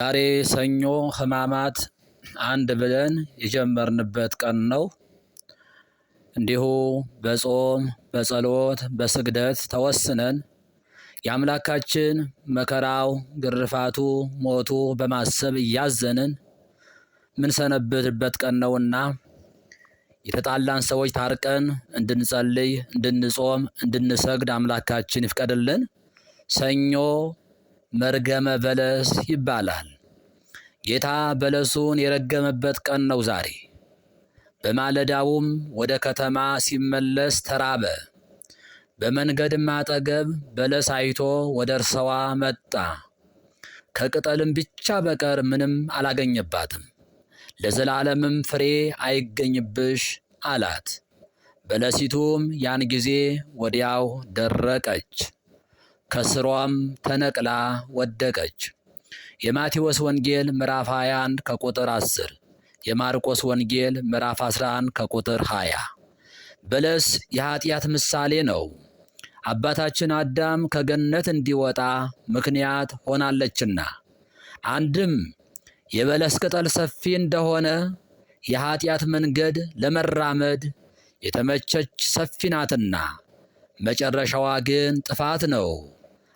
ዛሬ ሰኞ ሕማማት 1 ብለን የጀመርንበት ቀን ነው። እንዲሁ በጾም በጸሎት በስግደት ተወስነን የአምላካችን መከራው፣ ግርፋቱ፣ ሞቱ በማሰብ እያዘንን ምንሰነብትበት ቀን ነውና የተጣላን ሰዎች ታርቀን እንድንጸልይ፣ እንድንጾም፣ እንድንሰግድ አምላካችን ይፍቀድልን። ሰኞ መርገመ በለስ ይባላል። ጌታ በለሱን የረገመበት ቀን ነው ዛሬ። በማለዳውም ወደ ከተማ ሲመለስ ተራበ። በመንገድም አጠገብ በለስ አይቶ ወደ እርሰዋ መጣ። ከቅጠልም ብቻ በቀር ምንም አላገኘባትም። ለዘላለምም ፍሬ አይገኝብሽ አላት። በለሲቱም ያን ጊዜ ወዲያው ደረቀች፣ ከስሯም ተነቅላ ወደቀች። የማቴዎስ ወንጌል ምዕራፍ 21 ከቁጥር 10፣ የማርቆስ ወንጌል ምዕራፍ 11 ከቁጥር 20። በለስ የኃጢአት ምሳሌ ነው። አባታችን አዳም ከገነት እንዲወጣ ምክንያት ሆናለችና፣ አንድም የበለስ ቅጠል ሰፊ እንደሆነ የኃጢአት መንገድ ለመራመድ የተመቸች ሰፊ ናትና፣ መጨረሻዋ ግን ጥፋት ነው።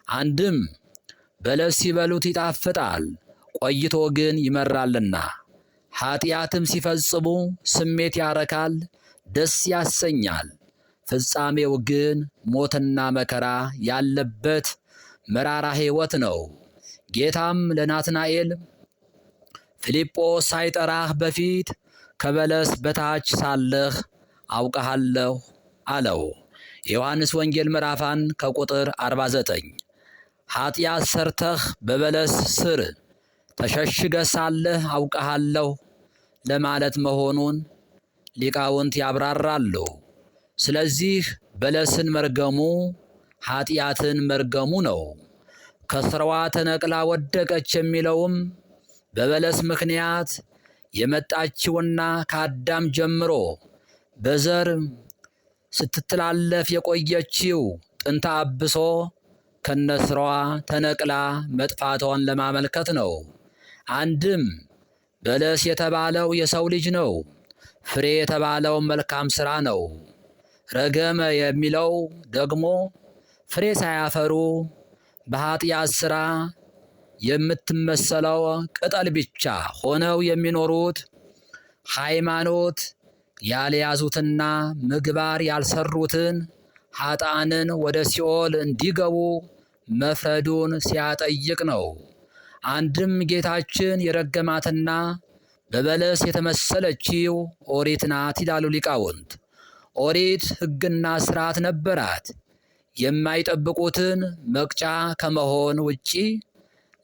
አንድም በለስ ሲበሉት ይጣፍጣል፣ ቆይቶ ግን ይመራልና፣ ኃጢአትም ሲፈጽሙ ስሜት ያረካል፣ ደስ ያሰኛል። ፍጻሜው ግን ሞትና መከራ ያለበት መራራ ሕይወት ነው። ጌታም ለናትናኤል ፊልጶስ ሳይጠራህ በፊት ከበለስ በታች ሳለህ አውቀሃለሁ አለው። የዮሐንስ ወንጌል ምዕራፍ 1 ከቁጥር 49። ኃጢአት ሰርተህ በበለስ ስር ተሸሽገህ ሳለህ አውቀሃለሁ ለማለት መሆኑን ሊቃውንት ያብራራሉ። ስለዚህ በለስን መርገሙ ኃጢአትን መርገሙ ነው። ከስራዋ ተነቅላ ወደቀች የሚለውም በበለስ ምክንያት የመጣችውና ከአዳም ጀምሮ በዘር ስትተላለፍ የቆየችው ጥንተ አብሶ ከነስራዋ ተነቅላ መጥፋቷን ለማመልከት ነው። አንድም በለስ የተባለው የሰው ልጅ ነው። ፍሬ የተባለው መልካም ስራ ነው። ረገመ የሚለው ደግሞ ፍሬ ሳያፈሩ በኃጢአት ስራ የምትመሰለው ቅጠል ብቻ ሆነው የሚኖሩት ሃይማኖት ያልያዙትና ምግባር ያልሰሩትን ኃጥአንን ወደ ሲኦል እንዲገቡ መፍረዱን ሲያጠይቅ ነው። አንድም ጌታችን የረገማትና በበለስ የተመሰለችው ኦሪት ናት ይላሉ ሊቃውንት። ኦሪት ሕግና ሥርዓት ነበራት። የማይጠብቁትን መቅጫ ከመሆን ውጪ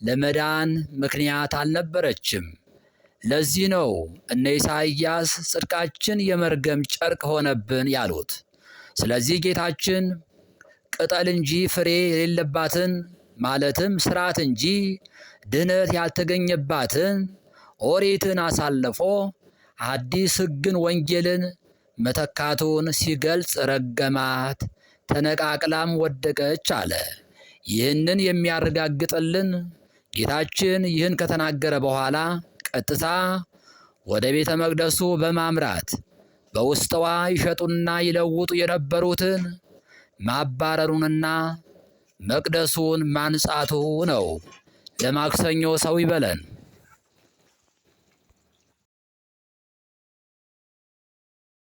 ለመዳን ምክንያት አልነበረችም። ለዚህ ነው እነ ኢሳይያስ ጽድቃችን የመርገም ጨርቅ ሆነብን ያሉት። ስለዚህ ጌታችን ቅጠል እንጂ ፍሬ የሌለባትን፣ ማለትም ስርዓት እንጂ ድህነት ያልተገኘባትን ኦሪትን አሳልፎ አዲስ ሕግን ወንጌልን መተካቱን ሲገልጽ ረገማት፣ ተነቃቅላም ወደቀች አለ። ይህንን የሚያረጋግጥልን ጌታችን ይህን ከተናገረ በኋላ ቀጥታ ወደ ቤተ መቅደሱ በማምራት በውስጥዋ ይሸጡና ይለውጡ የነበሩትን ማባረሩንና መቅደሱን ማንጻቱ ነው። ለማክሰኞ ሰው ይበለን።